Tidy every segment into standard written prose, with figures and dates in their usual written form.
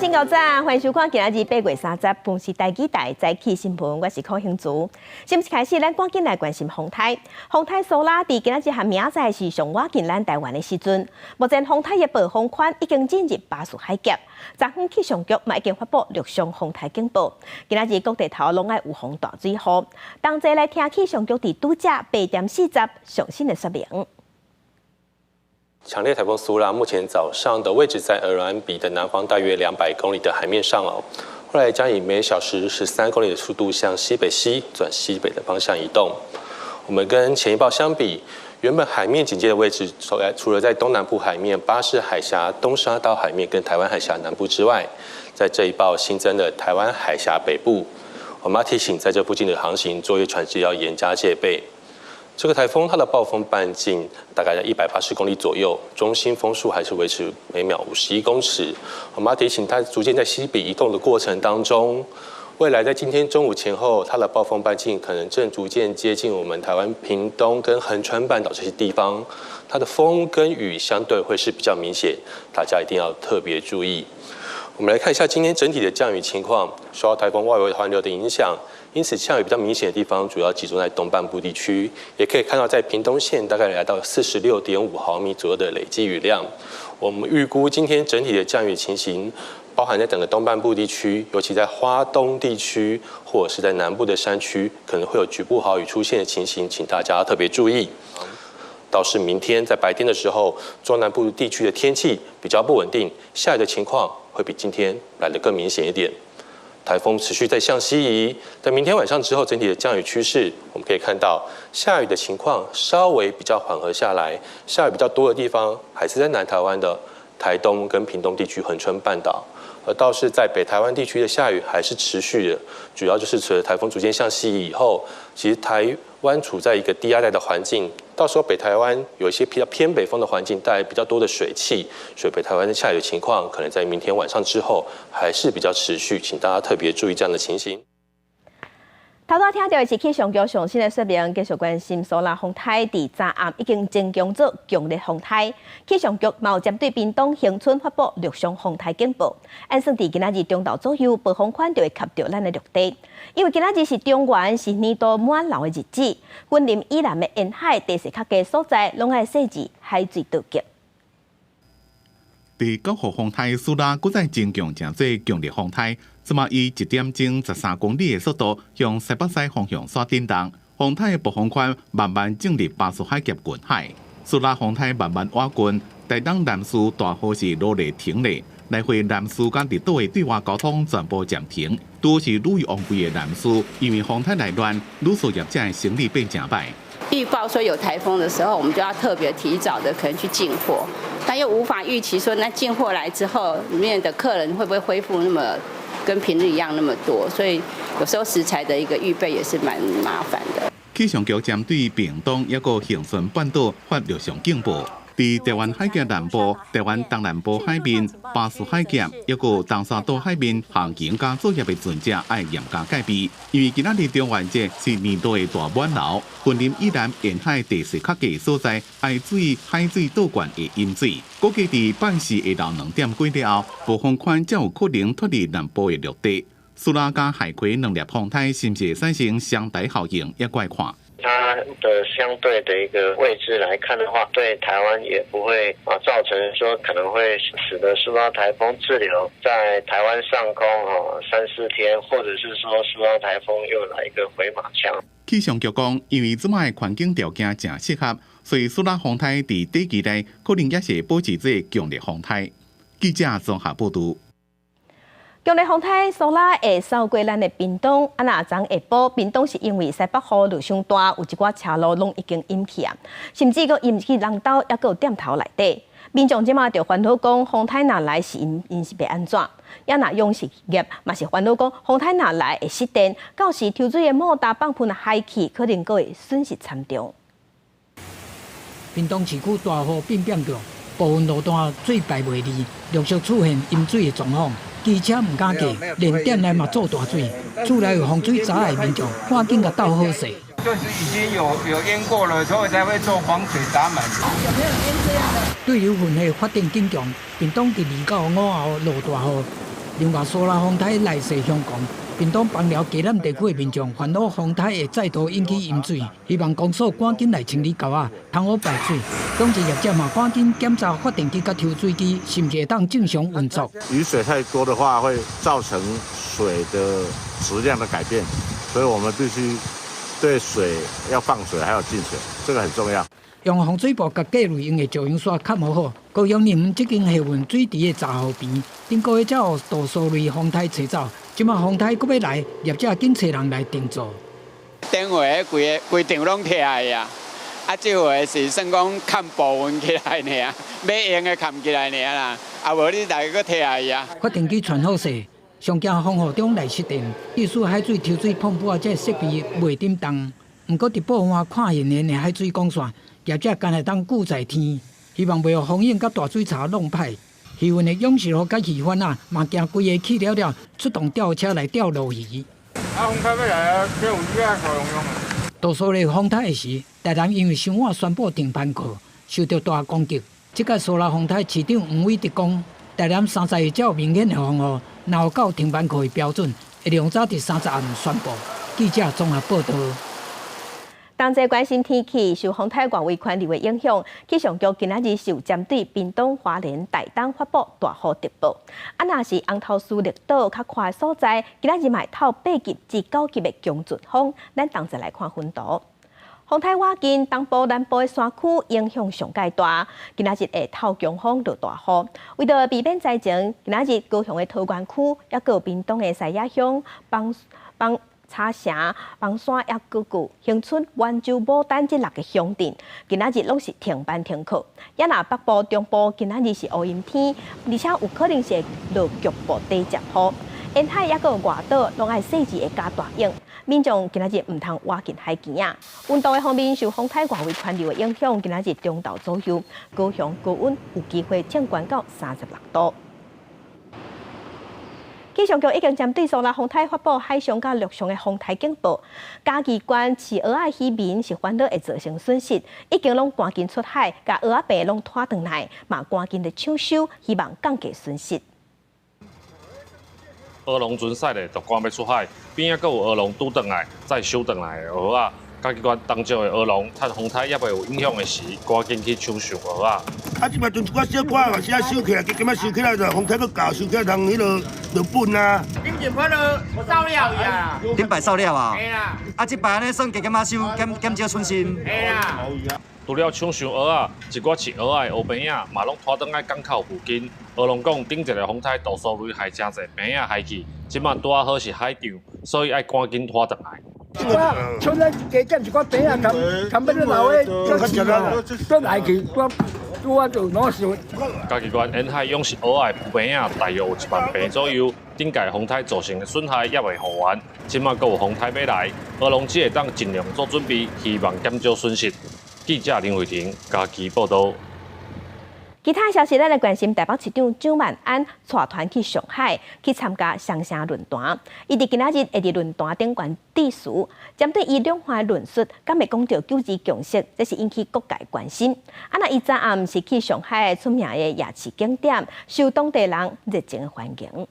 眾早晨，歡迎收看今仔日8月30公視台語台早起新聞，我是柯興竹。新聞開始，咱趕緊來關心風颱。風颱蘇拉佇今仔日和明仔載是上倚近咱台灣的時陣。目前風颱的暴風圈已經進入巴士海峽，昨昏氣象局嘛已經發布陸上風颱警報。今仔日各地頭攏愛預防大水雨。同齊來聽氣象局佇拄才8點40上新的說明。強烈颱風蘇拉目前早上的位置在鵝鑾鼻的南方大約200公里的海面上哦。後來將以每小時13公里的速度向西北西轉西北的方向移動。我們跟前一報相比，原本海面警戒的位置，除了在東南部海面、巴士海峽、東沙島海面跟台灣海峽南部之外，在這一報新增了台灣海峽北部。我們要提醒，在這附近的航行作業船隻要嚴加戒備。這個颱風它的暴風半徑大概在180公里左右，中心風速還是維持每秒51公尺。我們要提醒它，逐漸在西北移動的過程當中，未來在今天中午前後，它的暴風半徑可能正逐漸接近我們台灣屏東跟恆春半島這些地方，它的風跟雨相對會是比較明顯，大家一定要特別注意。我們來看一下今天整體的降雨情況，受到颱風外圍環流的影響，因此降雨比較明顯的地方主要集中在東半部地區，也可以看到在屏東縣大概來到46.5毫米左右的累計雨量。我們預估今天整體的降雨情形，包含在整個東半部地區，尤其在花東地區或者是在南部的山區，可能會有局部豪雨出現的情形，請大家特別注意。倒是明天在白天的時候，中南部地區的天氣比較不穩定，下雨的情況會比今天來得更明顯一點。颱風持續在向西移，在明天晚上之後，整體的降雨趨勢，我們可以看到下雨的情況稍微比較緩和下來。下雨比較多的地方還是在南台灣的台東跟屏東地區、恆春半島，而倒是在北台灣地區的下雨還是持續的，主要就是隨著颱風逐漸向西移以後，其實台灣處在一個低壓帶的環境，到時候北台灣有一些比較偏北風的環境，帶來比較多的水汽，所以北台灣的下雨的情況可能在明天晚上之後還是比較持續，請大家特別注意這樣的情形。頭拄聽著的是氣象局上新的說明，繼續關心蘇拉風颱佇昨暗已經增強做強烈風颱。氣象局嘛有針對屏東恆春發布陸上風颱警報。按算佇今仔日中晝左右，暴風圈就會及著咱的陸地。因為今仔日是中元，是年度滿流的日子，雲林以南的沿海地勢較低所在，攏愛設置海水倒灌。佇九號風颱蘇拉，閣再增強成做強烈風颱，這馬以1點鐘13公里的速度向西北西方向煞振動。風颱的暴風圈慢慢進入巴士海峽近海。蘇拉風颱慢慢倚近，台東南勢大雨是落咧停咧，來回南勢佮離島的對外交通全部暫停。拄是旅遊旺季的南勢，因為風颱來亂，旅宿業者的生意變誠歹。預報說有颱風的時候，我們就要特別提早的可能去進貨，但又無法預期說那進貨來之後，裡面的客人會不會恢復那麼跟平日一樣那麼多，所以有時候食材的一個預備也是蠻麻煩的。氣象局針對屏東抑閣恆春半島發陸上警報，佇台灣海峽南部、台灣東南部海面、巴士海峽，抑閣東沙島海面航行佮作業的船隻愛嚴加戒備，因為今仔日中元節是年度的大滿流，雲林以南沿海地勢較低所在愛注意海水倒灌的淹水。估計佇拜四下晝2點過了後，暴風圈才有可能脫離南部的陸地。蘇拉佮海葵兩粒風颱是毋是會產生雙台效應，猶閣愛看。它的相對的一個位置來看的話，對台灣也不會啊造成說可能會使得蘇拉颱風滯留在台灣上空哦三四天，或者是說蘇拉颱風又來一個回馬槍。氣象局講，因為這擺的環境條件誠適合，所以蘇拉風颱佇短期內可能猶是保持這強烈風颱。記者綜合報導。強烈風颱蘇拉會掃過咱的屏東，啊若昨下晡，屏東是因為西北雨落傷大，有一寡車路攏已經淹去啊，甚至閣淹去人兜，猶閣有店頭內底。民眾這馬就煩惱講，風颱若來是𪜶𪜶是欲按怎？抑若養殖業嘛是煩惱講，風颱若來會失電，到時抽水的莫達放噴海去，可能閣會損失慘重。屏東市區大雨變變強，部分路段水排袂離，陸續出現淹水的狀況。機車毋敢過，連店內嘛做大水，厝內有防水閘的民眾，趕緊共鬥好勢。就是已經有淹過了，所以才會做防水閘門。有沒有淹這樣的？對流雲系發展緊強，屏東佇二九午後落大雨，另外，蘇拉風颱來勢兇狂，屏東枋寮嘉南地區的民眾煩惱風颱會再度引起淹水，希望公所趕緊來清理溝仔，通好排水。工程業者嘛趕緊檢查發電機佮抽水機，是毋是會當正常運作。雨水太多的話，會造成水的質量的改變，所以我們必須對水要放水，還有進水，這個很重要。用防水布共過濾用的石英砂蓋無好，高雄林園這間貨運水池的閘河邊，頂個月才予杜蘇芮風颱吹走，這馬風颱閣欲來，業者緊揣人來定做。頂回規个規場攏拆的啊，啊，這回是算講崁部分起來爾，欲用的崁起來爾啦，啊無你來閣拆去啊。發電機傳好勢，上驚風雨中來失電，意思海水抽水泵浦啊，這設備袂振動。毋過佇報岸看現現的海水管線，業者干焦會當顧在天，希望袂予風湧佮大水槽弄歹。漁運的養殖戶佮漁販仔，嘛驚規个去了了，出動吊車來釣鱸魚。啊，風颱欲來啊，釣魚仔夠用用啊。杜蘇芮風颱的時，台南因為傷晚宣布停班課，受著大攻擊。這擺蘇拉風颱，市長黃偉哲講，台南30日才有明顯的風雨，若有到停班課的標準，會量早佇30暗宣布。記者綜合報道。同齊關心天氣，受風颱外圍環流的影響，氣象局今仔日是有針對屏東、花蓮、台東發布大雨特報。啊，若是紅頭嶼綠島較寬的所在，今仔日嘛會透8級至9級的強陣風。咱同齊來看分圖。風颱倚近東部、南部的山區影響上蓋大，今仔日會透強風落大雨。為著避免災情，今仔日高雄的桃源區，抑閣有屏東的西野鄉、枋枋草城、枋山，抑閣有恆春、灣州、牡丹這六个鄉鎮，今仔日攏是停班停課。抑若北部、中部今仔日是烏陰天，而且有可能是會落局部短暫雨。沿海抑閣有外島，攏愛細緻會加大湧。民眾今仔日毋通倚近海墘仔。溫度的方面，受風颱外圍環流的影響，今仔日中晝左右，高雄高溫有機會衝懸到36度。氣象局已經針對蘇拉風颱發布海上佮陸上的風颱警報。嘉義縣飼蚵仔漁民是煩惱會造成損失，已經攏趕緊出海，共蚵仔棚攏拖轉來，嘛趕緊咧搶修，希望降低損失。蚵農船駛咧，就趕欲出海，邊仔閣有蚵農拄轉來，再收轉來的蚵仔。嘉義縣東石的蚵農，趁風颱猶未有影響的時，趕緊去搶收蚵仔。啊，這擺陣一寡小可嘛是愛收起來，加減仔收起來就風颱閣到，收起來通彼落落本啊。頂前擺都掃了去啊！頂擺掃了啊？嘿啦。啊，這擺按呢算加減仔收，減減少損失。嘿啦。除了搶收蚵仔，一寡飼蚵仔的烏棚仔嘛攏拖轉來港口附近。蚵農講，頂一个風颱杜蘇芮害誠濟棚仔害去，這馬拄仔好是海漲，所以愛趕緊拖轉來。我像咱加減一寡棚仔，含含欲咧老的，閣來去，我拄仔就攞想。嘉義縣沿海養殖蚵仔的浮棚仔大約有1萬坪左右，頂屆風颱造成的損害猶未復原，這馬閣有風颱欲來，蚵農只會當盡量做準備，希望減少損失。記者林慧婷嘉義報導。其他消息，咱來關心台北市長蔣萬安帶團去上海去參加雙城論壇。伊佇今仔日會佇論壇頂懸致辭，針對伊兩岸論述，敢會講著九二共識，這是引起各界關心。啊，若伊昨暗是去上海出名的夜市景點，受當地人熱情歡迎。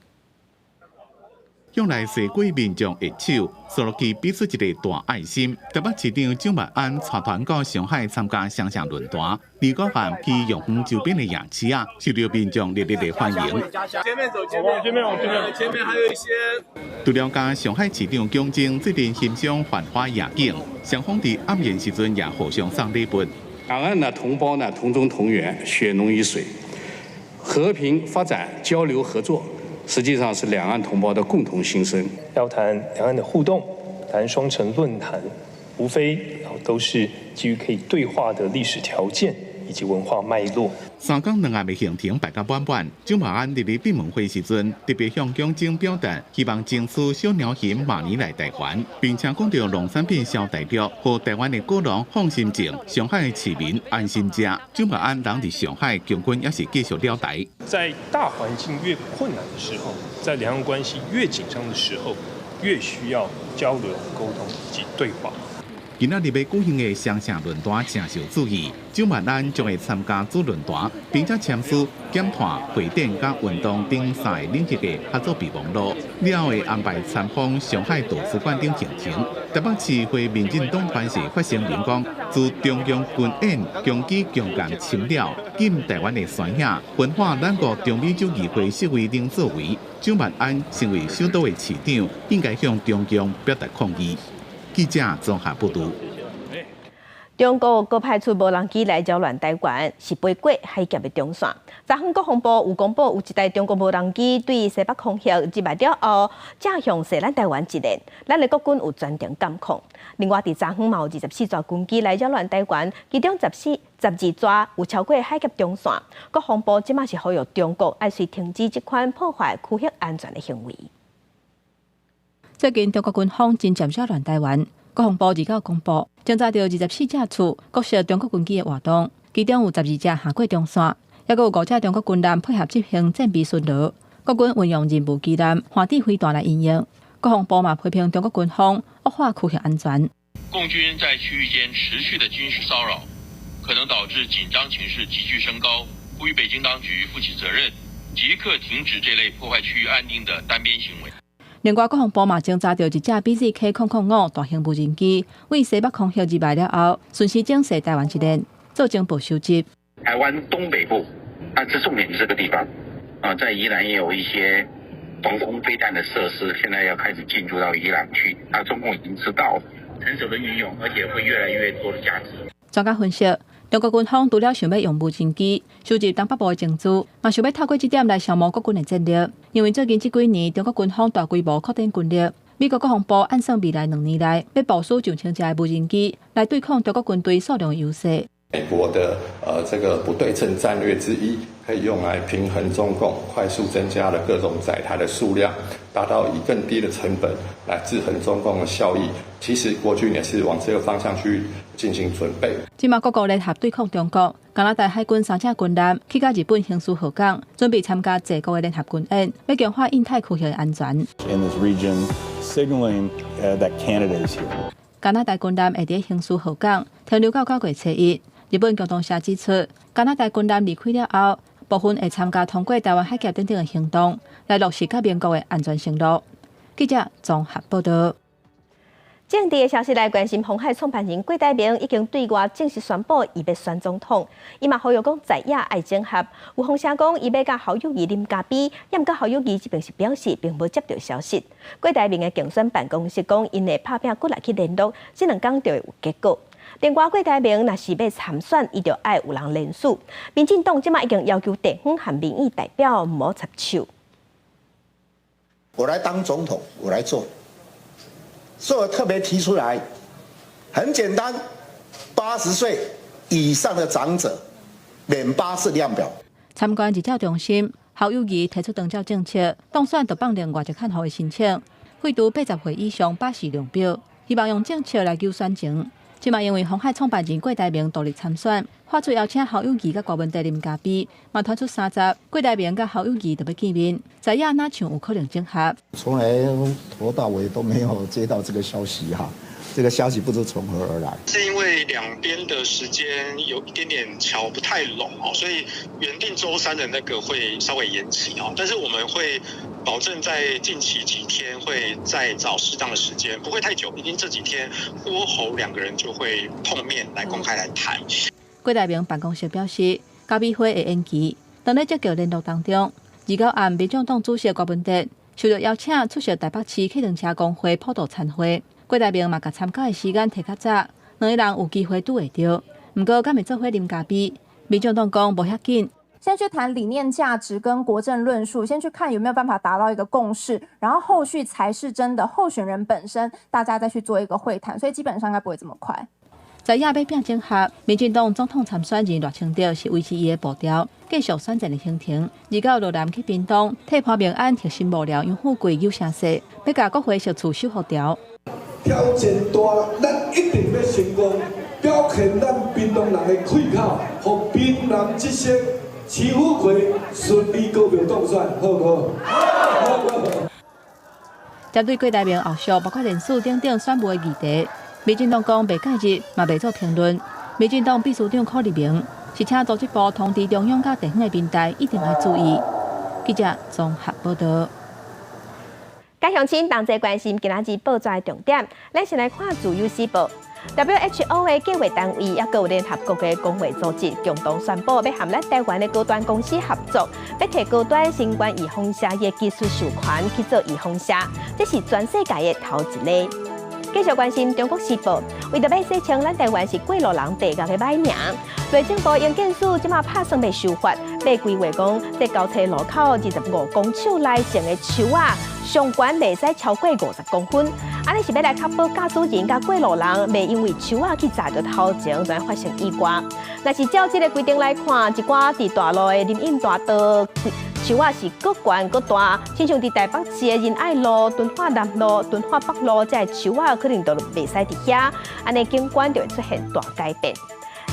向來踅過民眾握手，索羅基比出一个大愛心。台北市長蔣萬安帶團到上海參加雙城論壇，29號去永丰周邊的夜市啊，受著民眾熱烈的歡迎。前面走，前面，前面，前面，前面還有一些。除了佮上海市長共進這陣欣賞繁華夜景，雙方佇暗宴時陣也互相送禮物。兩岸的同胞呢，同宗同源，血濃於水，和平發展、交流合作。實際上是兩岸同胞的共同心聲。要談兩岸的互動，談雙城論壇，無非都是基於可以對話的歷史條件以及文化脈絡。三工兩暗的行程排甲滿滿，蔣萬安佇咧閉門會時陣，特別向蔣經表達希望爭取小鳥熊馬年來台灣，並且講著農產品銷大陸，予台灣的果農放心種，上海的市民安心食。蔣萬安人佇上海，共軍也是繼續了台。在大環境越困難的時候，在兩岸關係越緊張的時候，越需要交流、溝通以及對話。今仔日欲舉行的雙城論壇誠受注意，蔣萬安將會參加主論壇，並且簽署減碳、核電佮運動等三个領域的合作備忘錄。了後會安排參訪上海圖書館等行程。台北市會民進黨團是發聲明講，自中共軍演攻擊強姦侵了，禁台灣的山野，分化咱國中美洲議會席位等作為，蔣萬安身為首都的市長，應該向中共表達抗議。記者綜合報導。中國閣派出無人機來擾亂台灣，是飛過海峽的中線。昨昏國防部有公布，有一台中國無人機對西北空域入來了後，正向射咱台灣一箭。咱的國軍有全程監控。另外，佇昨昏嘛有24座軍機來擾亂台灣，其中14、12座有超過海峽中線。國防部這馬是呼籲中國愛隨停止這款破壞區域安全的行為。最近中國軍方真濟擾亂台灣，國防部29公布，偵查著24隻次各式中國軍機的活動，其中有12隻下過中線，抑閣有五隻中國軍艦配合執行戰備巡邏。國軍運用任務機艦、彈地飛彈來因應。國防部嘛批評中國軍方惡化區域安全。共軍在區域間持續的軍事騷擾，可能導致緊張情勢急劇升高，呼籲北京當局負起責任，即刻停止這類破壞區域安定的單邊行為。另外，國防部嘛偵查著一隻 BZK-005大型無人機，對西北空域入來了後，順時鐘射台灣一箭，做情報收集。台灣東北部，啊，這重點是這個地方，啊，在宜蘭也有一些防空飛彈的設施，現在要開始進駐到宜蘭去，啊，中共已經知道成熟的運用，而且會越來越多的價值。專家分析，中國軍方除了想欲用無人機收集東北部的情資，嘛想欲透過這點來消磨國軍的戰力。因為最近這幾年，中國軍方大規模擴展軍力，美國國防部按算未來2年內欲部署上千架的無人機來對抗中國軍隊數量的優勢。美國的這個不對稱戰略之一，可以用來平衡中共快速增加了各種載台的數量，達到以更低的成本來制衡中共的效益。其實國軍也是往這個方向去進行準備。這馬各國聯合對抗中國，加拿大海軍三隻軍艦去到日本橫須賀港，準備參加濟國的聯合軍演，欲強化印太區域的安全。 In this region, signaling that Canada is here. 加拿大軍艦會佇橫須賀港停留到9月初1。日本共同社指出，加拿大軍艦離開了後，部分會參加通過台灣海峽等等的行動，來落實佮盟國的安全承諾。記者綜合報導。政治的消息來關心，鴻海創辦人郭台銘已經對外正式宣布，伊欲選總統。伊嘛呼籲講在野愛整合。有風聲講，伊欲佮侯友宜啉咖啡，毋過侯友宜這邊是表示並無接著消息。郭台銘的競選辦公室講，𪜶會拍拚骨力去聯絡，這兩工就會有結果。另外，郭台銘若是欲參選，伊就愛有人聯署。民進黨這馬已經要求地方和民意代表毋好插手。我來當總統，我來做。所以我特別提出來，很簡單，80歲以上的長者免8次量表。參觀日照中心，侯友宜提出長照政策，當選就放另外一項的申請，廢除80歲以上8次量表，希望用政策來救選情。這馬因為鴻海創辦人郭台銘獨立參選，發出邀請侯友宜佮郭文帝啉咖啡，嘛傳出30郭台銘佮侯友宜著欲見面，在野若像有可能整合。從來頭到尾都沒有接到這個消息哈，這個消息不知從何而來。是因為兩邊的時間有一點點喬不太攏哦，所以原定週三的那個會稍微延期哦，但是我們會保證在近期幾天會再找適當的時間，不會太久，已經這幾天郭侯兩個人就會碰面來公開來談。郭台銘辦公室表示，咖啡會會延期，當咧積極聯絡當中。29暗，民眾黨主席郭文哲受到邀請出席台北市客運車公會普渡餐會，郭台銘嘛共參加的時間提較早，兩個人有機會拄會著。毋過，敢會做伙啉咖啡？民眾黨講無遐緊。先去談理念價值跟國政論述，先去看有沒有辦法達到一個共識，然後後續才是真的候選人本身，大家再去做一個會談，所以基本上應該不會這麼快。在野欲拚整合，民進黨總統參選人賴清德是維持伊的步調，繼續選戰的行程。29落南去屏東，替潘孟安核心幕僚楊富貴扭聲勢，欲共國會釋出修復條。挑戰大，咱一定欲成功，表現咱屏東人的氣口，予屏南這席市府會順利高票當選，好毋好？好。針對郭台銘後續包括連署等等選務的議題，民進黨講袂介入，嘛袂做評論。民進黨秘書長柯立明是請組織部通知中央佮地方的民代一定愛注意。記者綜合報道。各鄉親同齊關心今仔日報紙的重點，咱先來看《自由時報》。WHO 的計劃單位，抑閣有聯合國的公衛組織共同宣布，欲和咱台灣的高端公司合作，欲提高端新冠預防射的技術授權去做預防射，這是全世界的頭一例。繼續關心中國時報，為著欲洗清咱台灣是過路人地獄的歹名，內政部營建署這馬拍算欲修法，欲規劃講，這交叉路口25公尺內種的樹仔，上懸袂使超過50公分。按呢是欲來確保駕駛人佮過路人，袂因為樹仔去軋著頭前，就發生意外。若是照這个規定來看，一寡佇大路的林蔭大道，樹仔是閣懸閣大，親像佇台北市的仁愛路、敦化南路、敦化北路，這个樹仔可能都袂使佇遐，按呢景觀就會出現大改變。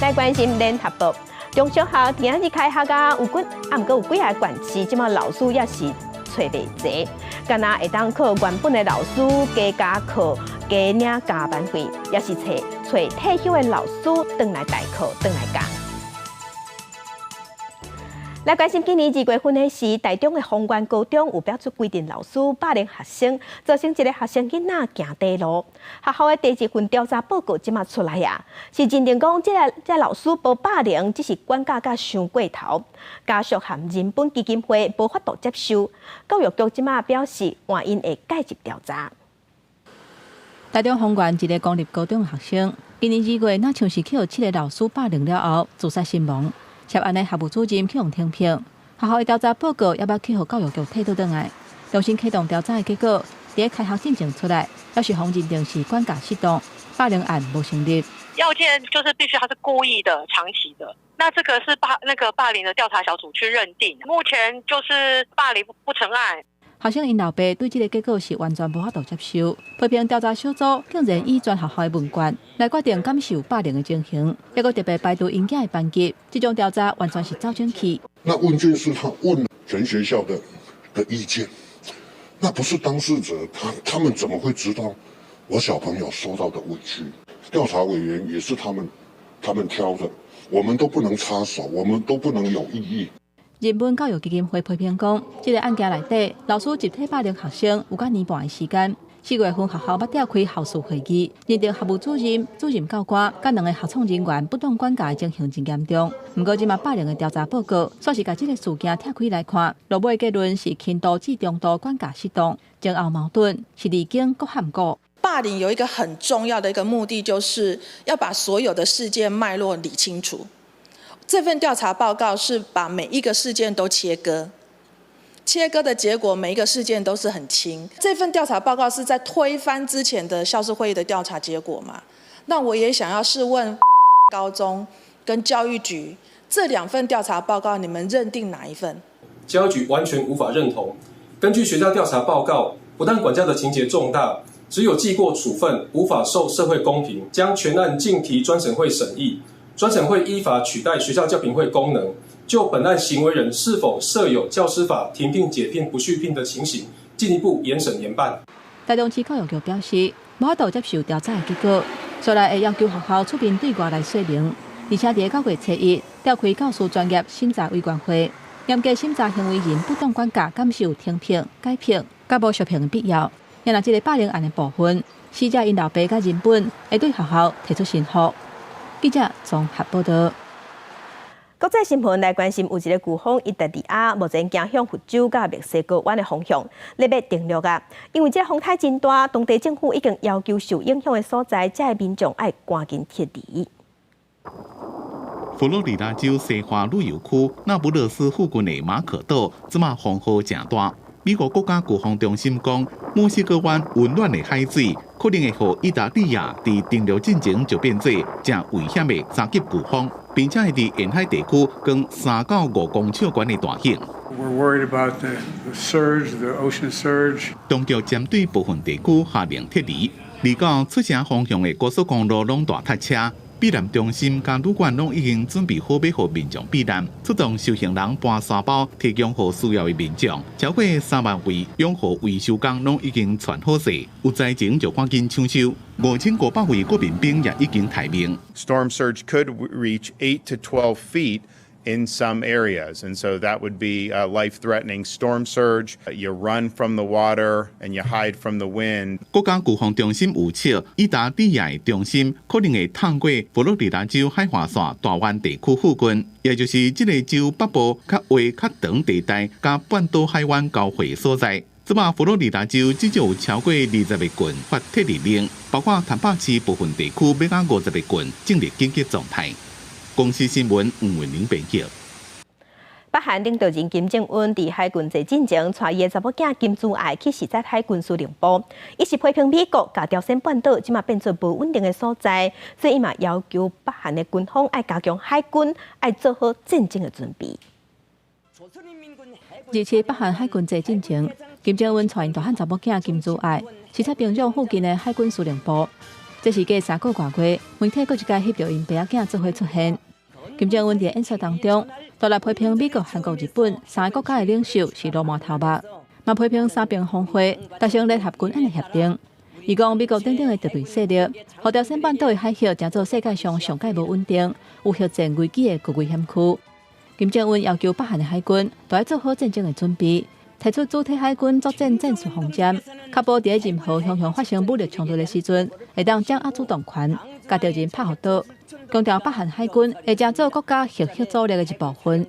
來關心聯合報，中小學今仔日開學啊，有幾啊，毋過有幾个縣市，這馬老師也是揣袂濟，敢若會當靠原本的老師加加課、加領加班費，抑是揣揣退休的老師轉來代課、轉來教。來關心今年2月份的時，台中的豐原高中有爆出規陣老師霸凌學生，造成一个學生囡仔行短路。學校的第二份調查報告這馬出來啊，是認定講這个這个老師無霸凌，只是管教甲傷過頭。家屬和人本基金會無法度接受，教育局這馬表示，原因會介入調查。台中豐原一个公立高中學生，今年2月，若像是去予七个老師霸凌了後，自殺身亡。涉案的校務主任去予停聘，學校的調查報告猶捌去予教育局退倒轉來，重新啟動調查的結果，佇開學進前出來，猶是予認定是管教失當，霸凌案無成立。要件就是必須他是故意的、長期的，那這個是霸那個霸凌的調查小組去認定，目前就是霸凌不成案。學生𪜶老爸對這个結果是完全無法度接受，批評調查小組竟然以全學校的問卷來決定敢是有霸凌的情形，抑閣特別排除𪜶囝的班級，這種調查完全是走進去。那問卷是他問全學校的意見，那不是當事者，他們怎麼會知道我小朋友受到的委屈？調查委員也是他們挑的，我們都不能插手，我們都不能有異議。人本教育基金會批評講，這个案件內底，老師集體霸凌學生有甲年半的時間。4月份學校捌召開校事會議，認定校務主任、主任教官佮兩个學創人員不當管教的情形真嚴重。毋過，這馬霸凌的調查報告，煞是共這个事件拆開來看，落尾結論是輕度至中度管教失當，前後矛盾是離經閣撼古。霸凌有一個很重要的一個目的，就是要把所有的事件脈絡理清楚。這份調查報告是把每一個事件都切割，切割的結果每一個事件都是很輕。這份調查報告是在推翻之前的校事會議的調查結果嘛？那我也想要試問高中跟教育局這兩份調查報告，你們認定哪一份？教育局完全無法認同。根據學校調查報告，不但管教的情節重大，只有記過處分，無法受社會公評，將全案逕提專審會審議。專審會依法取代學校教評會功能，就本案行為人是否設有教師法停聘、解聘、不續聘的情形，進一步嚴審嚴辦。台中市教育局表示，無法度接受調查的結果，所以會要求學校出面對外來說明，而且佇9月初1召開教師專業審查委員會，嚴格審查行為人不當管教，敢是有停聘、解聘、佮無續聘的必要。若這个霸凌案的部分，死者𪜶老爸佮人本會對學校提出申訴。記者綜合報道。國際新聞來關心，有一个颶風伊達利亞，目前行向佛州佮墨西哥灣的方向，咧欲登陸啊。因為這個風颱真大，當地政府已經要求受影響的所在，這个民眾愛趕緊撤離。佛羅里達州西華旅遊區那不勒斯附近的馬可島，這馬風雨誠大。美國國家颶風中心講，墨西哥灣溫暖的海水可能會予伊達利亞佇登陸進前就變做誠危險的三級颶風，並且會佇沿海地區降3到5公尺懸的大雨。 We're worried about the surge, the ocean surge. 當局針對部分地區下令撤離，離到出城方向的高速公路攏大塞車。避難中心佮旅館攏已經準備好欲予民眾避難，出動受刑人搬沙包，提供予需要的民眾。超過3萬位養護維修工攏已經傳好勢，有災情就趕緊搶修。5500位國民兵也已經待命。 Storm surge could reach 8 to 12 feet in some areas, and so that would be a life-threatening storm surge. You run from the water and you hide from the wind. 國家颶風中心預測，伊達利亞的中心可能會探過佛羅里達州海岸線大灣地區附近，也就是這個州北部較畫較長地帶佮半島海灣交匯所在。這擺佛羅里達州至少有超過20個郡發撤離令，包括坦帕市部分地區欲到50個郡進入緊急狀態。公視新聞吳文玲編輯。北韓領導人金正恩佇海軍節進前，帶伊的查某囝金珠愛去視察海軍司令部。伊是批評美國共朝鮮半島這馬變做無穩定的所在，所以伊嘛要求北韓的軍方愛加強海軍，愛做好戰爭的準備。而且北韓海軍節進前，金正恩帶𪜶大漢查某囝金珠愛視察平壤附近的海軍司令部。這是隔3個外月，媒體閣一擺翕著𪜶爸仔囝做伙出現。金正恩佇演說當中，大力批評美國、韓國、日本三个國家的領袖是鱸鰻頭目，嘛批評三邊峰會達成聯合軍演的協定。伊講美國等等的敵對勢力，予朝鮮半島的海域成做世界上上蓋無穩定、有核戰危機的極危險區。金正恩要求北韓的海軍都愛做好戰爭的準備，提出主體海軍作戰戰術方針，確保佇任何方向發生武力衝突的時陣，會當掌握主動權，共敵人拍予倒。強調北韓海軍會成做國家核嚇阻力的一部分。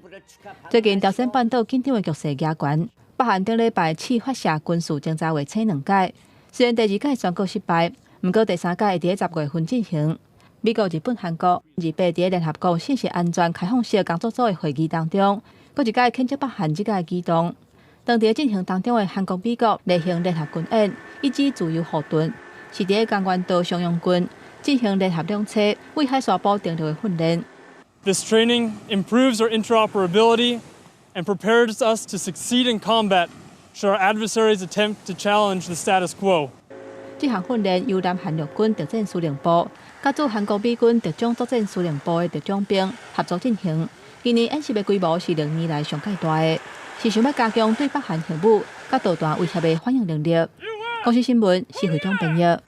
最近朝鮮半島緊張的局勢加懸，北韓頂禮拜試發射軍事偵察衛星兩擺，雖然第二擺宣告失敗，毋過第三擺會佇10月份進行。美國、日本、韓國28佇聯合國信息安全開放式工作組的會議當中，閣一擺譴責北韓這个舉動。當佇進行當中的韓國、美國例行聯合軍演，一支自由護盾，是佇江原道松陽郡進行聯合兩棲對海沙堡登陸的訓練。 This training improves our interoperability and prepares us to succeed in combat should our adversaries attempt to challenge the status quo. 這項訓練由南韓陸軍特戰司令部、佮駐韓國美軍特種作戰司令部的特種兵合作進行。今年演習的規模是歷年來上蓋大的，是想欲加強對北韓核武佮導彈威脅的反應能力。公視新聞，施惠中編譯。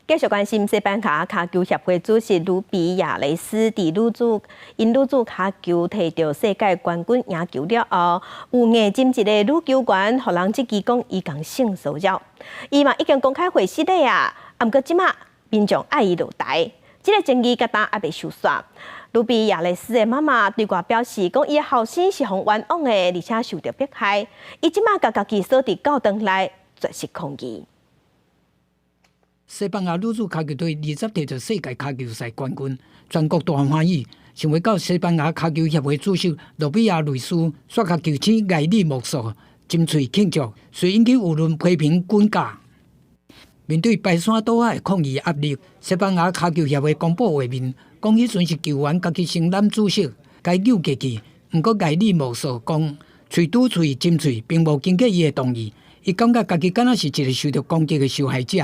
繼續關心西班牙跤球協會主席盧比亞雷斯，佇女子𪜶女子跤球提著世界冠軍贏球了後，有硬針一个女球員，予人質疑講伊共性騷擾，伊嘛已經公開回失禮啊，毋過這馬民眾愛伊落台，這个爭議到今猶未收煞。盧比亞雷斯的媽媽對外表示，講伊的後生是予冤枉的，而且受著迫害，伊這馬共家己鎖佇教堂內絕食抗議。西班牙女子跤球隊20提著世界跤球賽冠軍，全國大歡喜。想袂到西班牙跤球協會主席羅比亞雷斯煞共球星艾利莫索斟喙慶祝，遂引起輿論批評滾架。面對排山倒海的抗議壓力，西班牙跤球協會公布畫面，講彼陣是球員家己承擔主責，共伊扭過去。毋過艾利莫索講，喙拄喙斟喙，並無經過伊的同意，伊感覺家己敢若是一个受著攻擊的受害者。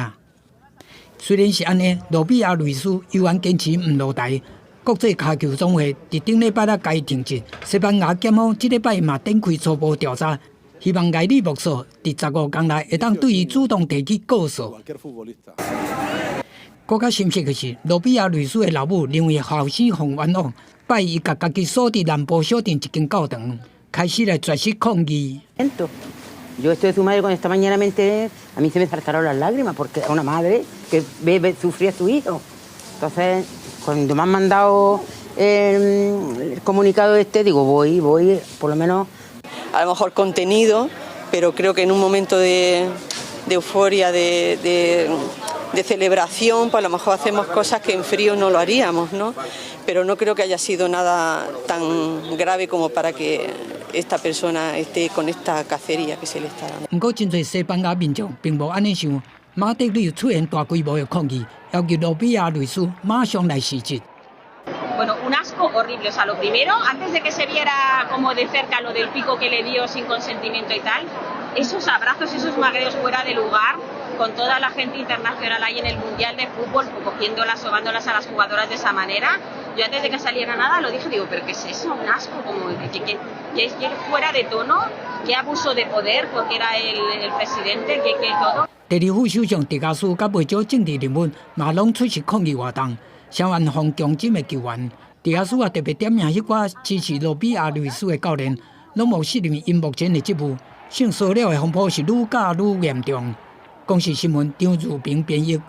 雖然是按呢，羅比亞雷斯依然堅持毋落台。國際跤球總會佇頂禮拜仔共伊停職，西班牙檢方這禮拜嘛展開初步調查，希望艾利莫索佇15天內會當對伊主動提起告訴。閣較深刻的是，羅比亞雷斯的老母認為後生予冤枉，拜伊共家己鎖佇南部小鎮一間教堂，開始來絕食抗議。 Yo estoy su madre, cuando esta mañana me enteré, a mí se me saltaron las lágrimas porque es una madre que ve sufrir a su hijo. Entonces, cuando me han mandado el comunicado este, digo, voy, voy, por lo menos. A lo mejor contenido, pero creo que en un momento de euforia, de celebración, pues a lo mejor hacemos cosas que en frío no lo haríamos, ¿no? Pero no creo que haya sido nada tan grave como para que esta persona esté con esta cacería que se le está dando. 毋過，真濟西班牙民眾並無按呢想，馬德里出現大規模的抗議，要求羅比亞雷斯馬上來辭職。 Bueno, un asco horrible. O sea, lo primero, antes de que se viera como de cerca lo del pico que le dio sin consentimiento y tal, Esos abrazos, esos magreos fuera de lugar, con toda la gente internacional ahí en el Mundial de Fútbol, cogiéndolas, sobándolas a las jugadoras de esa manera. Yo antes de que saliera nada lo dije, digo, pero ¿qué es eso? Un asco, como que fuera de tono, qué abuso de poder, porque era el presidente, que todo。第二副首相迪亞斯佮袂少政治人物嘛攏出席抗議活動，聲援予強針的球員。迪亞斯也特別點名彼寡支持羅比亞雷斯的教練，攏無適任𪜶目前的職務，性騷擾的風波是愈教愈嚴重。公視新聞張如平編譯。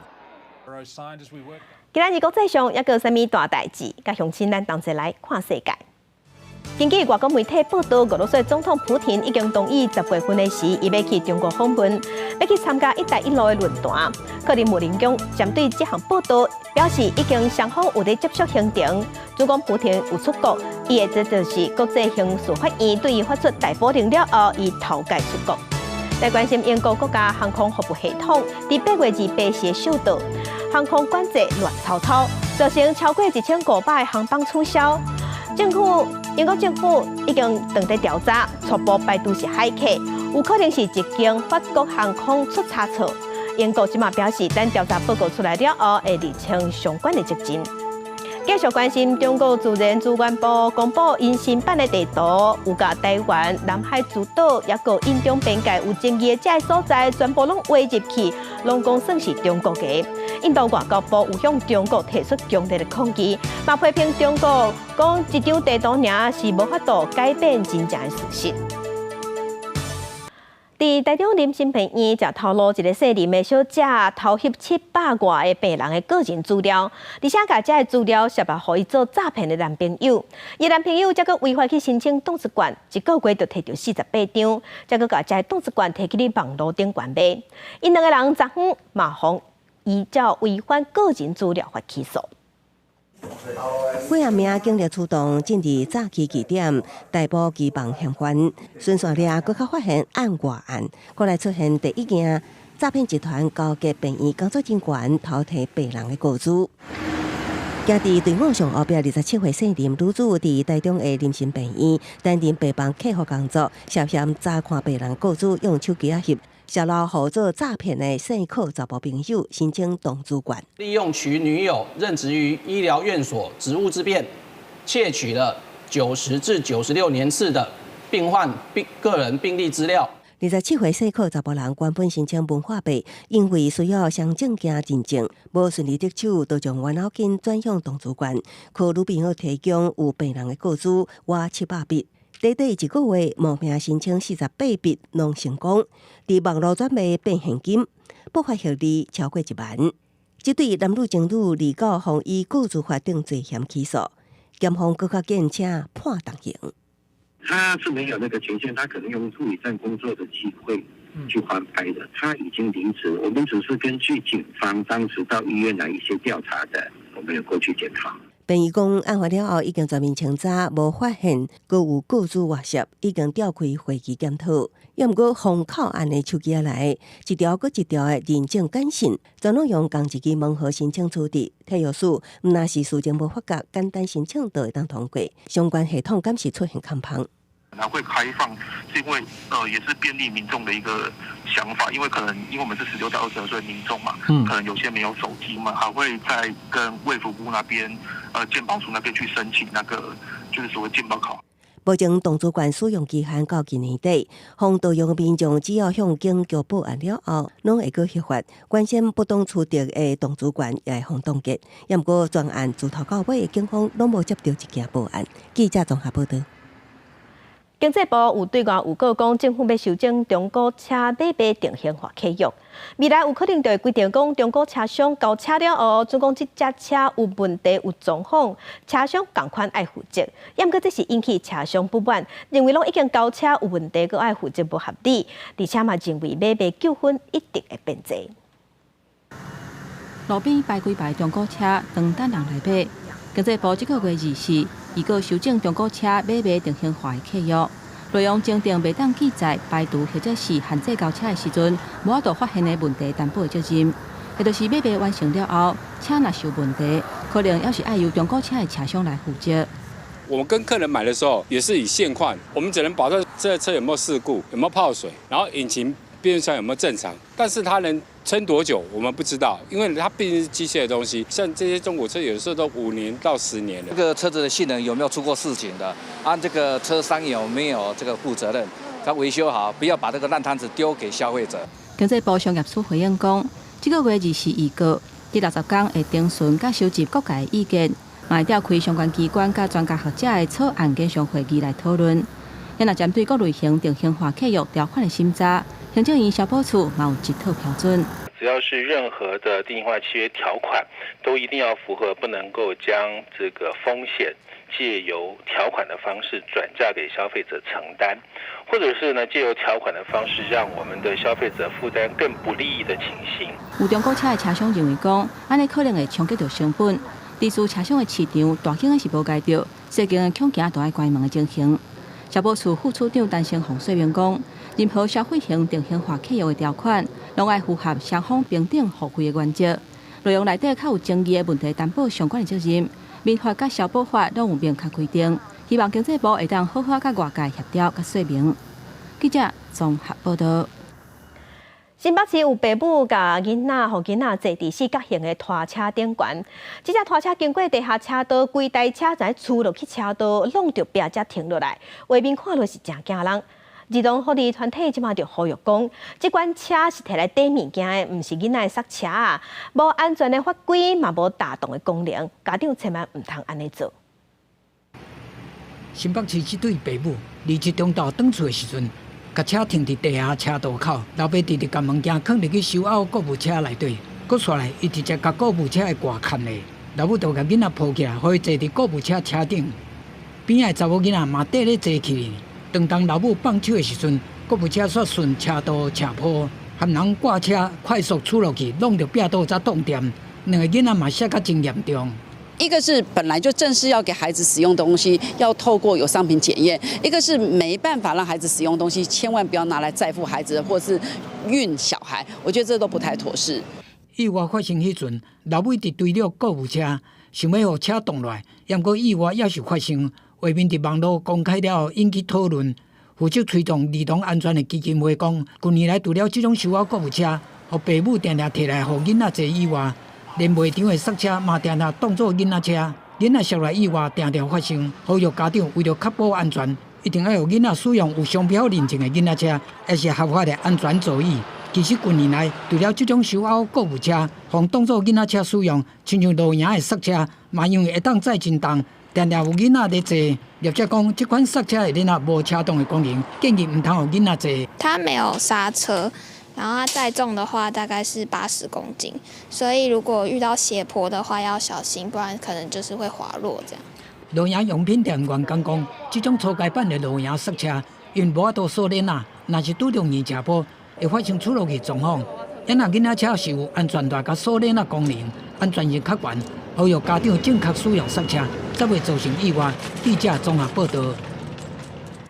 今仔日國際上猶閣有啥物大代誌？佮鄉親咱同齊來看世界。根據外國媒體報道，俄羅斯總統普廷已經同意10月份的時，伊欲去中國訪問，欲去參加“一帶一路”的論壇。克里姆林宮針對這項報道表示，已經雙方有咧接觸行程。如果普廷有出國，伊會這就是國際刑事法院對伊發出逮捕令了後，伊頭擺出國。來關心英國國家航空服務系統，佇8月28日受到航空管制亂糟糟，造成超過1500個航班取消。政府英國政府已經正佇調查，初步排除是駭客，有可能是一間法國航空出差錯。英國這馬表示，等調查報告出來了後，會釐清相關的責任。繼續關心中國自然資源部公布𪜶新版的地圖，有共台灣、南海諸島，抑閣印中邊界有爭議的這个所在，全部攏劃入去，攏講算是中國的。印度外交部有向中國提出強烈的抗議，嘛批評中國講這張地圖爾是無法度改變真正的事實。佇台中林森病院，食頭路一个姓林的小姐偷翕700外个病人的個人資料，而且共這个資料泄露予伊做詐騙的男朋友，伊男朋友才閣違法去申請凍資券，一個月就提著48張，才閣共這个凍資券提去咧網路頂懸賣。𪜶兩个人昨昏嘛予依照違反個人資料法起訴。幾若名警力出動，進入詐欺據點，逮捕機房嫌犯。巡線了，閣較發現案外案，閣來出現第一件詐騙集團勾結病院工作人員偷提病人的個資。行佇隊伍上後壁27歲姓林女子，佇台中的林森病院擔任病房客服工作，涉嫌查看病人個資，用手機仔翕。泄露予做詐騙的姓柯查埔朋友申請動資券，利用其女友任職於醫療院所職務之便，竊取了90至96年次的病患病個人病歷資料。27歲姓柯查埔人原本申請文化幣，因為需要雙證件認證，無順利得手，就將冤枉金轉向動資券，靠女朋友提供有病人的個資，挖700筆。短短一個月，冒名申請48筆，攏成功。佇網路轉賣變現金，不法獲利超過1萬。這對男女情侶二九予以個資法等罪嫌起訴，檢方閣較緊請判重刑。他是沒有那個權限，他可能用護理站工作的機會去翻拍的。他已經離職，我們只是根據警方當時到醫院來一些調查的，我們有過去檢討。病院講案發了後已經全面清查，無發現閣有個資外泄，已經調開會議檢討。猶毋過封口案的手機仔內，一條閣一條的認證簡訊，全攏用仝一支門號申請取得。體育署毋若是事前無發覺，簡單申請就會當通過。相關系統敢是出現空縫。它會開放，是因為也是便利民眾的一個想法，因為可能因為我們是16到22歲民眾嘛，可能有些沒有手機嘛，還會再跟衛福部那邊，健保署那邊去申請那個就是所謂健保卡。目前動資券使用期限到今年底，予盜用的民眾只要向警局報案了後，攏會閣核發。原先不當取得的動資券也會予凍結。猶毋過全案自頭到尾，警方攏無接著一件報案。記者綜合報道。經濟部有對外預告講，政府欲修正中古車買賣定型化契約，未來有可能就會規定講，中古車商交車了後，準講這隻車有問題有狀況，車商仝款愛負責。猶毋過這是引起車商不滿，認為攏已經交車有問題，閣愛負責無合理，而且嘛認為買賣糾紛一定會變濟。路邊排幾排中古車，當等人來買。經濟部這個月24預告修正中古車買賣定型化的契約，內容增訂袂當記載排除或者是限制交車的時陣，無法度發現的問題擔保的責任。也就是買賣完成了後，車若是有問題，可能猶是愛由中古車的車商來負責。我們跟客人買的時候也是以現況，我們只能保證這車有沒有事故，有沒有泡水，然後引擎變速箱有沒有正常，但是它能撐多久，我們不知道，因為它畢竟是機械的東西。像這些中古車，有時候都5年到10年了。這個車子的性能有沒有出過事情的？按這個車商有沒有這個負責任？他維修好，不要把這個爛攤子丟給消費者。經濟部商業署回應講，這個月24號佇60天會徵詢佮收集各界的意見，嘛會召開相關機關佮專家學者的草案研商會議來討論。若針對各類型定型化契約條款的審查，行政院消保處嘛有一套標準。只要是任何的定型化契約條款，都一定要符合，不能夠將這個風險借由條款的方式轉嫁給消費者承擔，或者是呢借由條款的方式讓我們的消費者負擔更不利益的情形。有中古車的車商認為講，按呢可能會衝擊著成本。佇私車商的市場，大間的是無共著，細間的恐驚都愛關門的情形。消保處副處長陳成鳳說明講，任何消費型定型化契約的條款，攏愛符合雙方平等互惠的原則。內容內底較有爭議的問題，擔保相關的責任。民法佮消保法攏有明確規定，希望經濟部會當好好佮外界協調佮說明。記者綜合報導。新北市有爸母共囡仔，予囡仔坐佇四角形的拖車頂懸，這隻拖車經過地下車道，規台車才出落去車道，挵著壁才停落來，畫面看落是誠驚人。兒童福利團體這馬就呼籲講，這款車是提來綴物件的，毋是囡仔的捒車啊，無安全的法規，嘛無踏動的功能，家長千萬毋通按呢做。新北市這對爸母，27中晝轉厝的時陣，共車停佇地下車道口，老爸直直共物件囥入去收押購物車內底，閣紲來，伊直接共購物車的蓋崁咧，老母就共囡仔抱起來，予伊坐佇購物車車頂，邊仔的查某囡仔嘛綴咧坐去。當當老母放手的時陣，購物車煞順車道斜坡，含人掛車快速出落去，挵著壁倒才擋掂，兩个囡仔嘛摔甲真嚴重。一個是本來就正式要給孩子使用的東西，要透過有商品檢驗；一個是沒辦法讓孩子使用東西，千萬不要拿來載負孩子或是運小孩，我覺得這都不太妥適。意外發生彼陣，老母佇追著購物車，想欲予車擋落來，毋過意外猶是發生，畫面佇網路公開了後引起討論。負責推動兒童安全的基金會講，近年來除了這種收押購物車，予爸母定定提來予囡仔坐以外，連賣場的捒車嘛定定當做囡仔車，囡仔摔落意外定定發生。呼籲家長為著確保安全，一定愛予囡仔使用有商標認證的囡仔車，抑是合法的安全座椅。其實近年來，除了這種收押購物車，予當做囡仔車使用，親像露營的捒車，嘛因為會當載真重，定定有囡仔咧坐。業者講，這款捒車的鏈仔無車動的功能，建議毋通予囡仔坐。它沒有剎車。然後它載重的話大概是80公斤，所以如果遇到斜坡的話要小心，不然可能就是會滑落這樣。露營用品店員工講，這種初階版的露營捒車，因為無法度鎖鏈仔，若是拄著硬斜坡，會發生出落去狀況。若囡仔車是有安全帶佮鎖鏈仔功能，安全性較懸，呼籲家長正確使用捒車，才袂造成意外。記者綜合報導。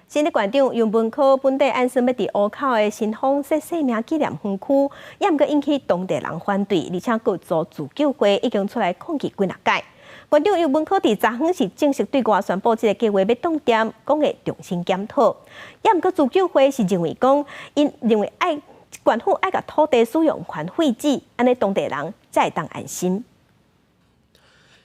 新竹縣長游文科本底按算欲佇湖口的新豐設生命紀念園區，也毋過引起當地人反對，而且閣有自救會已經出來抗議幾若擺。縣長游文科佇昨昏是正式對外宣布這个計畫欲擋電，講會重新檢討。也毋過自救會是認為講，𪜶認為愛縣府愛共土地使用權廢止，按呢當地人才會當安心。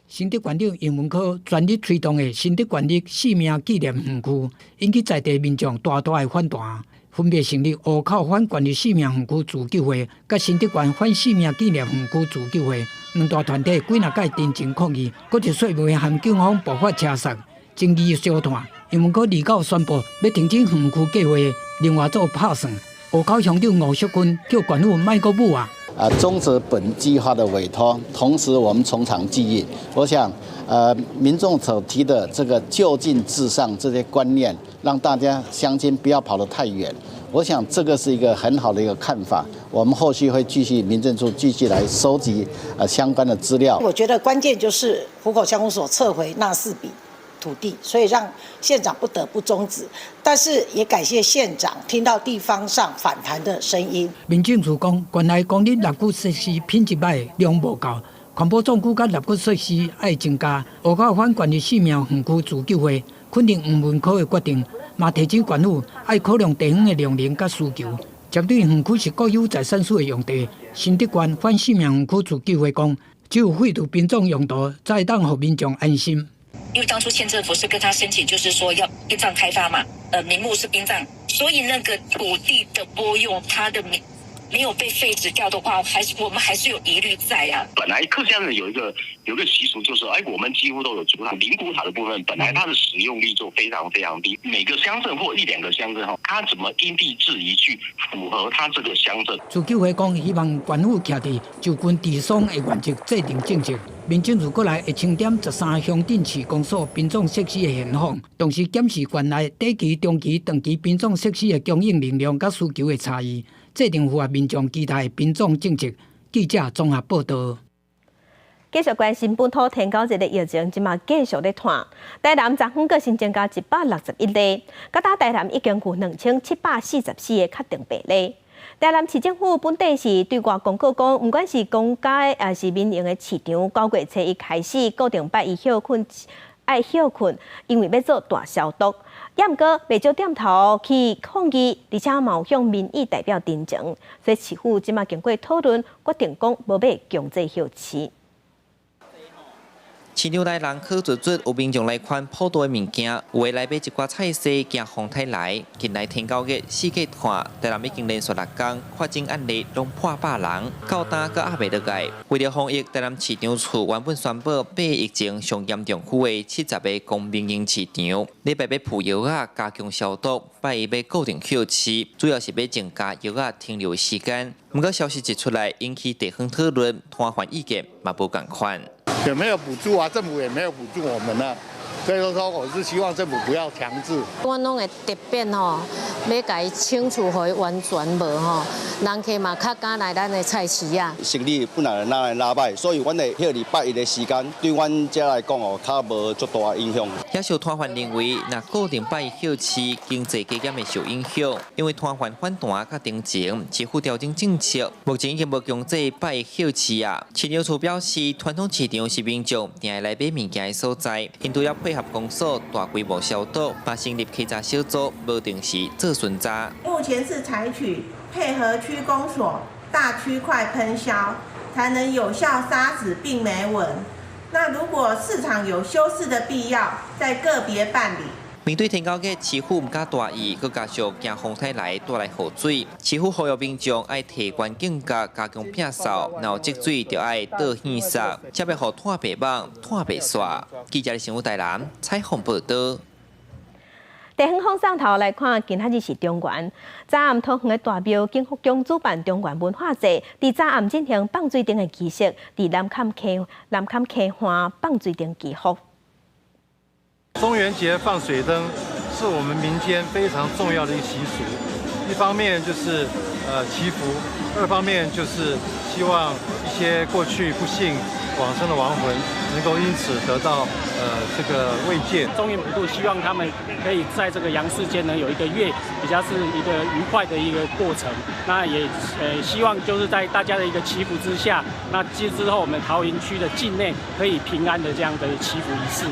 新竹縣長游文科全力推動的新竹縣立生命紀念園區，引起在地民眾大大的反彈。分別成立湖口反縣立生命園區自救會，佮新竹縣反生命紀念園區自救會兩大團體幾若擺陳情抗議，閣一說袂和警方爆發車殺，爭議相湠。游文科29宣布欲停止園區計畫，另外做拍算。湖口鄉長吳淑君叫縣府莫閣舞啊！啊，終止本計劃的委託，同時我們從長計議。我想，民眾所提的這個就近至上這些觀念，讓大家鄉親不要跑得太遠。我想這個是一個很好的一個看法。我們後續會繼續民政處繼續來收集相關的資料。我覺得關鍵就是湖口鄉公所撤回那四筆土地，所以讓縣長不得不終止。但是也感謝縣長聽到地方上反彈的聲音。民政處講，縣內公立垃圾設施品質䆀，量無夠，環保總局佮納骨設施愛增加，烏口反縣的寺廟園區自救會肯定黃文科的決定，嘛提醒縣府愛考量地方的量能佮需求。針對園區是國有財產署的用地，新竹縣反寺廟園區自救會講，只有廢除殯葬用途，才會當予民眾安心。因為當初縣政府是跟他申請，就是說要殯葬開發嘛，名目是殯葬，所以那個土地的撥用，它的名沒有被廢止掉的話，還是我們還是有疑慮在啊。本來客家人有一個習俗，就是哎，我們幾乎都有祖塔、靈骨塔的部分，本來它的使用率就非常非常低。每個鄉鎮或一兩個鄉鎮哈，它怎麼因地制宜去符合它這個鄉鎮？自救會講，希望縣府徛佇就近治喪的原則制定政策。民政處過來會清點13鄉鎮市公所殯葬設施的現況，同時檢視縣內短期、中期、長期殯葬設施的供應能量佮需求的差異，制定符合民眾期待的殯葬政策。記者綜合報道。繼續關心本土天狗熱的疫情，這馬繼續咧湠。台南昨昏閣新增加161例，到今台南已經有2744個確定病例。台南市政府本底是對外公告講，毋管是公家抑是民營的市場，9月初一開始固定拜一歇睏，愛歇睏，因為欲做大消毒。也毋過，袂少店頭去抗議，而且嘛有向民意代表陳情，所以市府這馬經過討論，決定講無欲強制歇市。市場內人客濟濟，有民眾來看普渡的物件，有的來買一寡菜蔬，驚風颱來。近來天狗熱四界湠，台南已經連續六工確診案例攏破百人，到今閣壓袂落來。為著防疫，台南市長處原本宣布八疫情上嚴重區的70個公民營市場，禮拜欲噴藥仔加強消毒，拜一欲固定歇市，主要是欲增加藥仔停留時間。毋過消息一出來，引起地方討論，攤販意見嘛無仝款。也沒有補助啊，政府也沒有補助我們啊，所以說我是希望政府不要強制。我攏會特別吼，欲共伊清除予伊完全無吼，人客嘛較敢來咱的菜市仔。生理本來拿來拉擺，所以阮的歇禮拜一的時間，對阮遮來講哦，較無足大影響。也有攤販認為，若固定拜一歇市，經濟加減會受影響，因為攤販反彈較定情，市府調整政策，目前已經無強制拜一歇市啊。市長處表示，傳統市場是民眾定會來買物件的所在，𪜶除了配合公所大規模消毒，嘛成立稽查小組，無定時做巡查。目前是採取配合區公所大區塊噴消，才能有效殺死病媒蚊。那如果市場有休市的必要，再個別辦理。面對天狗熱，市府毋敢大意，閣加上驚風颱來帶來雨水，市府呼籲民眾愛提懸警覺，加強摒掃，若有積水就愛倒耳塞，才袂予湠白蠓、湠白紲。記者新聞台南採訪報道。地方放送頭來看，今仔日是中元。昨暗桃園的大廟景福宮主辦中元文化節，佇昨暗進行放水燈的儀式，佇南崁溪畔放水燈祈福。中元節放水燈是我們民間非常重要的一個習俗，一方面就是祈福，二方面就是希望一些過去不幸往生的亡魂能夠因此得到這個慰藉。中元普渡希望他們可以在這個陽世間呢有一個月比較是一個愉快的一個過程。那也希望就是在大家的一個祈福之下，那之後我們桃園區的境內可以平安的這樣的祈福儀式。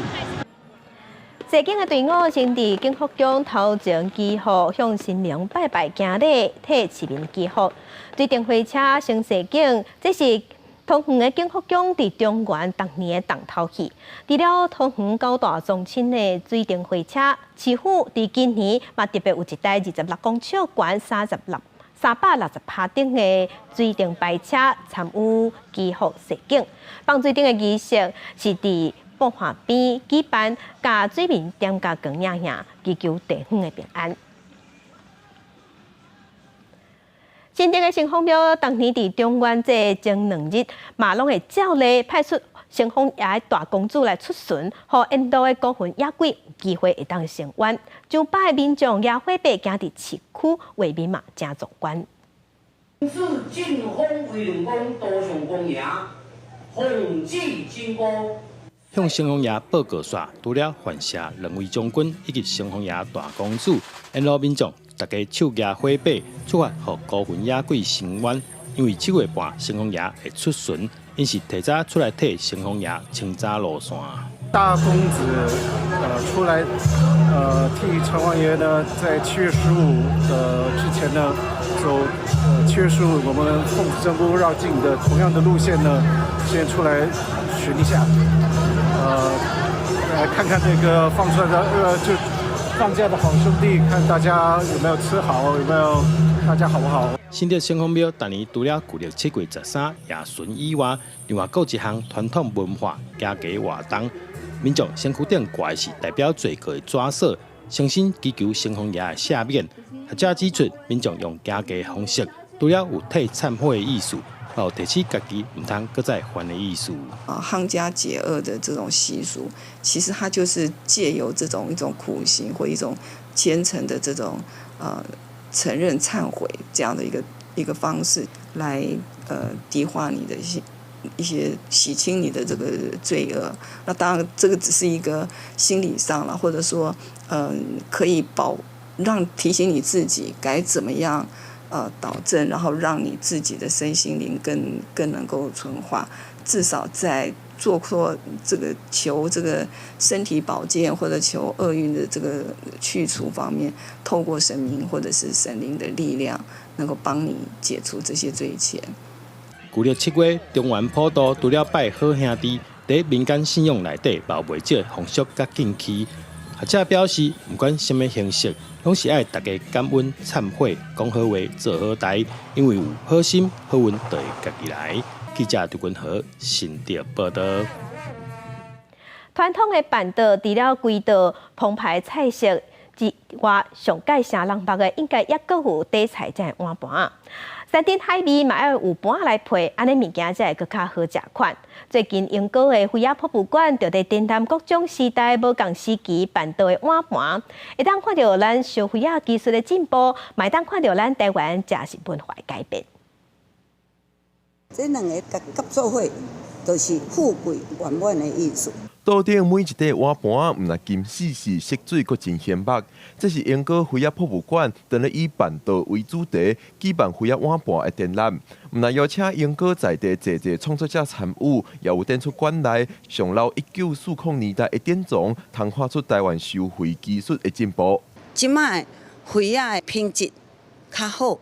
祭景的隊伍先佇景福宮頭前祈福，向神明拜拜行禮，替市民祈福。水燈火車先祭景，這是桃園的景福宮佇中元逐年的重頭戲。除了桃園九大宗親的水燈火車，市府佇今年嘛特別有一台26公尺懸、360拍頂的水燈排車參與祈福祭景。放水燈的儀式是佇布岸邊舉辦，共水面點加光影影，祈求地方的平安。新竹的城隍廟，逐年佇中元節前2日，嘛攏會照例派出城隍爺大公主來出巡，予沿路的孤魂野鬼有機會會當伸冤。上百个民眾舉火把行佇市區，畫面嘛誠壯觀。自晉豐威龍宮多上公爺，奉旨經過。向城隍爺報告煞，除了范謝兩位將軍以及城隍爺大公主，沿路民眾大家手舉火把，出發予孤魂野鬼伸冤。因為七月半城隍爺會出巡，𪜶是提早出來替城隍爺清早路線。大公子出來替城隍爺呢，在七月十五之前呢，走七月十五我們奉子真姑繞境的同樣的路線呢，先出來巡一下，來看看這個放出來的就放假的好兄弟，看大家有沒有吃好，有沒有大家好不好？新竹城隍廟逐年除了舊曆7月13夜巡以外，另外閣有一項傳統文化行街活動。民眾身軀頂掛的是代表罪過的紙索，誠心祈求城隍爺的赦免。學者指出，民眾用行街方式，除了有替懺悔的意思，也有提醒家己毋通閣再犯的意思。啊，夯家解厄的這種習俗，其實它就是借由這種一種苦行或一種虔誠的這種承認懺悔這樣的一個方式來低化你的一些洗清你的這個罪惡。那當然這個只是一個心理上了，或者說可以保讓提醒你自己該怎麼樣導正，然後讓你自己的身心靈更能夠純化，至少在做說這個求這個身體保健或者求厄運的這個去除方面，透過神明或者是神靈的力量，能夠幫你解除這些罪愆。舊曆七月中元普渡，除了拜好兄弟，佇民間信仰內底，嘛有袂少風俗佮禁忌。學者表示，毋管啥物形式，攏是愛大家感恩懺悔，講好話，做好代，因為有好心好運就會家己來。記者張君和新竹報道。傳統的辦桌，除了規道澎湃菜色之外，上蓋聲人目的，應該猶閣有底菜這个碗盤。山珍海味嘛愛有盤來配，按呢物件才會閣較好食款。最近鶯歌的飛仔博物館就佇展覽各種時代無仝時期辦桌的碗盤，會當看著咱燒飛仔技術的進步，嘛會當看著咱台灣食食文化的改變。這兩个佮合做伙，就是富貴圓滿的意思。桌頂每一塊碗盤，毋但金絲絲，色水閣真顯目。這是鶯歌飛仔博物館，當咧以辦桌為主題，舉辦飛仔碗盤的展覽。毋但邀請鶯歌在地濟濟創作者參與，也有展出館內上老1940年代的典藏，通看出台灣收費技術的進步。這擺飛仔的品質較好。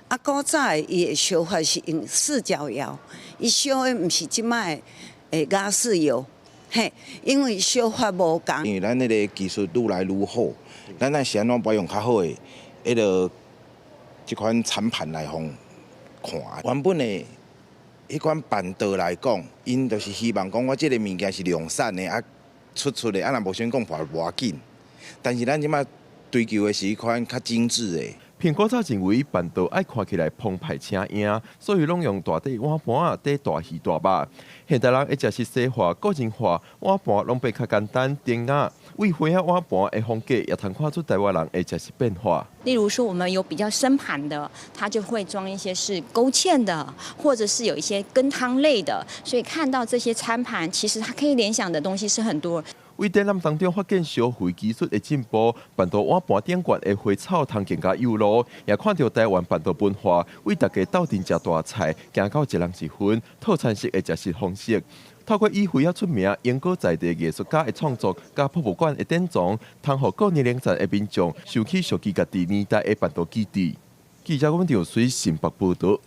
啊，古早的伊的燒法是用四角窯，伊燒的毋是這擺的瓦斯窯，嘿，因為燒法無仝。因為咱彼个技術愈來愈好，咱愛是按怎保養較好的，彼个這款餐盤來予看。原本的彼款辦桌來講，𪜶就是希望講我這个物件是量產的，啊出出的，啊若無先講破無要緊。但是咱這擺追求的是彼款較精緻的。蘋果早認為辦桌愛看起來澎湃請贏，所以攏用大塊碗盤底大魚大肉。現代人的食食西化、個人化，碗盤攏變較簡單、典雅。為飛仔碗盤的風格，也通看出台灣人的食食變化。例如說，我們有比較深盤的，它就會裝一些是勾芡的，或者是有一些羹湯類的。所以看到這些餐盤，其實它可以聯想的東西是很多。為展覽當中發現燒肥技術的進步，辦桌碗盤頂懸的花草通更加有路，也看著台灣辦桌文化，為大家鬥陣食大菜，行到一人一份套餐式的食食方式。透過以飛仔出名、鶯歌在地藝術家的創作，佮博物館的典藏，通予各年齡層的民眾想起屬於家己年代的辦桌記憶。記者阮就隨新北報道。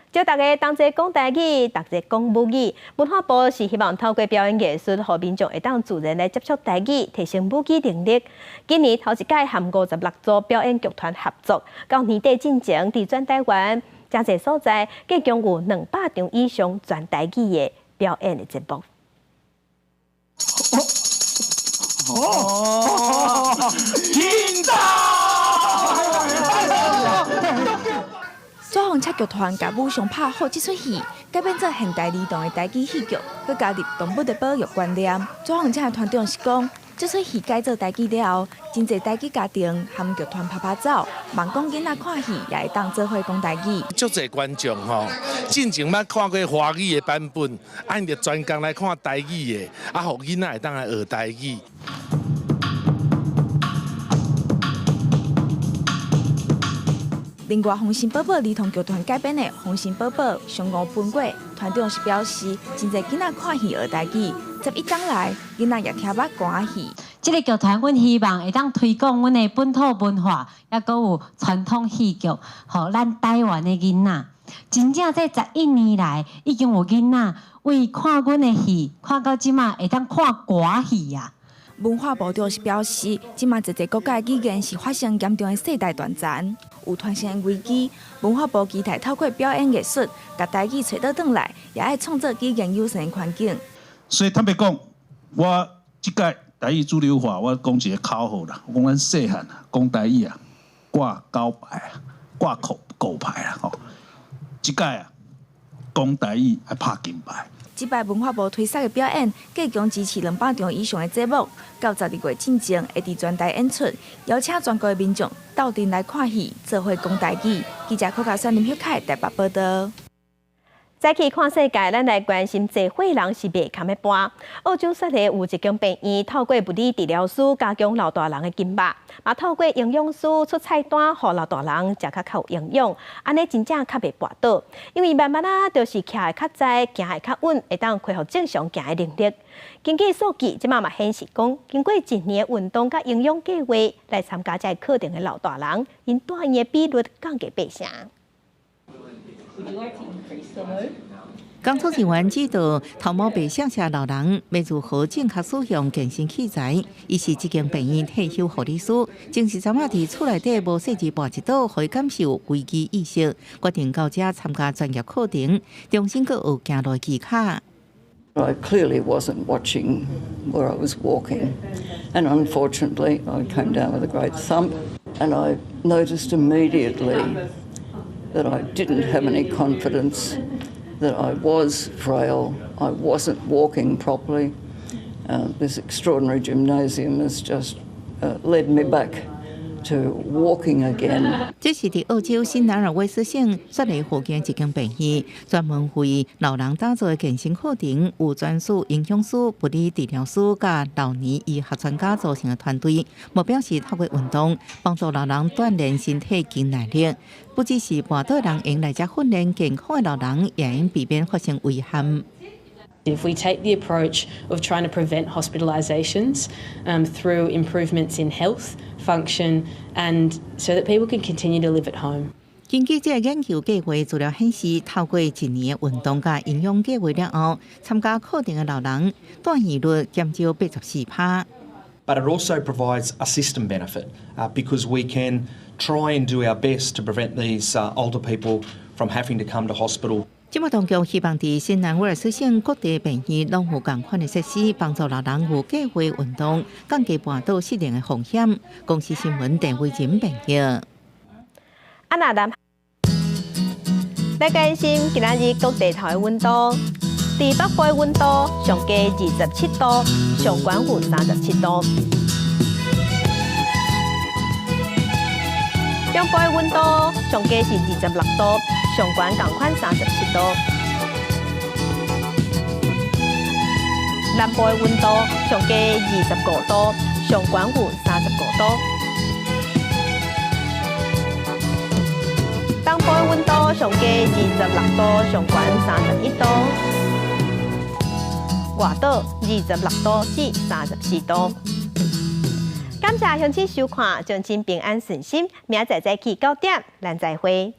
祝大家同齊講台語，逐齊講母語。文化部是希望透過表演藝術，予民眾會當自然來接觸台語，提升母語能力。今年頭一屆和56組表演劇團合作，到年底進前，佇全台灣誠濟所在，計共有200場以上全台語的表演的節目。天大！纸风车劇團共武松拍虎這齣戲，改編做現代兒童的台語戲劇，閣加入動物的保育觀念。紙風車的團長是講，這齣戲改做台語了後，真濟台語家庭含劇團趴趴走，望講囡仔看戲也會當做伙講台語。足濟觀眾吼，進前捌看過華語的版本，啊，𪜶就專工來看台語的，啊，予囡仔會當來學台語。另外，風神寶寶兒童劇團改編的《風神寶寶上五分過》，團長是表示，真濟囡仔看戲學台語，11冬來，囡仔也聽捌歌仔戲。這个劇團，阮希望會當推廣阮的本土文化，抑閣有傳統戲劇，予咱台灣的囡仔。真正這11年來，已經有囡仔為看阮的戲，看到這馬會當看歌仔戲啊。文化部長是表示，這馬濟濟國家的語言是發生嚴重的世代斷層，有傳承的危機。文化部期待透過表演藝術，共台語揣倒轉來，也愛創造語言友善的環境。所以坦白講，我這屆台語主流化，我講一个口號啦，我講咱細漢啊，講台語啊，掛狗牌啊，掛狗狗牌啊，吼，這屆啊，講台語愛拍金牌。這擺文化部推捒的表演，計共支持200場以上的節目，到12月進前會佇全台演出，邀請全國的民眾鬥陣來看戲，做伙講台語。記者柯家選林旭凱台北報道。再去看世界，咱來關心濟歲人是袂堪欲跋。澳洲雪梨有一間病院，透過物理治療師加強老大人的筋肉，嘛透過營養師出菜單，予老大人食較較有營養，按呢真正較袂跋倒。因為慢慢仔，就是徛會較知，行會較穩，會當恢復正常行的能力。根據數據，這馬嘛顯示講，經過一年的運動佮營養計畫來參加這個課程的老大人，𪜶蹛院的比率降低八成。工作人員指導頭毛白相下老人欲如何正確使用健身器材。伊是這間病院退休護理師，前一陣仔佇厝內底無細緻跋一倒，予伊感受危機意識，決定到遮參加專業課程，重新閣學行路的技巧。 I clearly wasn't watching where I was walking, and unfortunately, I came down with a great thump, and I noticed immediately that I didn't have any confidence, that I was frail, I wasn't walking properly. This extraordinary gymnasium has just led me back to walking again. 這是佇澳洲新南爾威斯省雪梨附近一間病院，專門為老人打造的健身課程，有專屬營養師、物理治療師佮老年醫學專家組成的團隊，目標是透過運動幫助老人鍛鍊身體肌耐力。不只是跋倒人會用來遮訓練，健康的老人也會避免發生遺憾。 If we take the approach of trying to prevent hospitalisations through improvements in health, function, and so that people can continue to live at home. 根據這个研究計劃資料顯示，透過一年的運動佮營養計劃了後，參加課程的老人蹛院率減少84%。 But it also provides a system benefit because we can try and do our best to prevent these older people from having to come to hospital. 這馬當局希望佇新南威爾斯省各地病院攏有仝款的設施，幫助老人有計劃運動，降低跋倒失能的風險。公視新聞鄭偉仁編譯。啊，那咱來關心今仔日各地頭的溫度，佇北部的溫度上低27度，上懸有37度。中部的溫度上低是26度，上懸仝款37度。南部的溫度上低25度，上懸有35度。東部的溫度上低26度，上懸31度。外島26度至34度。感謝鄉親收看，祝親平安順心。明仔載早起9點，咱再會。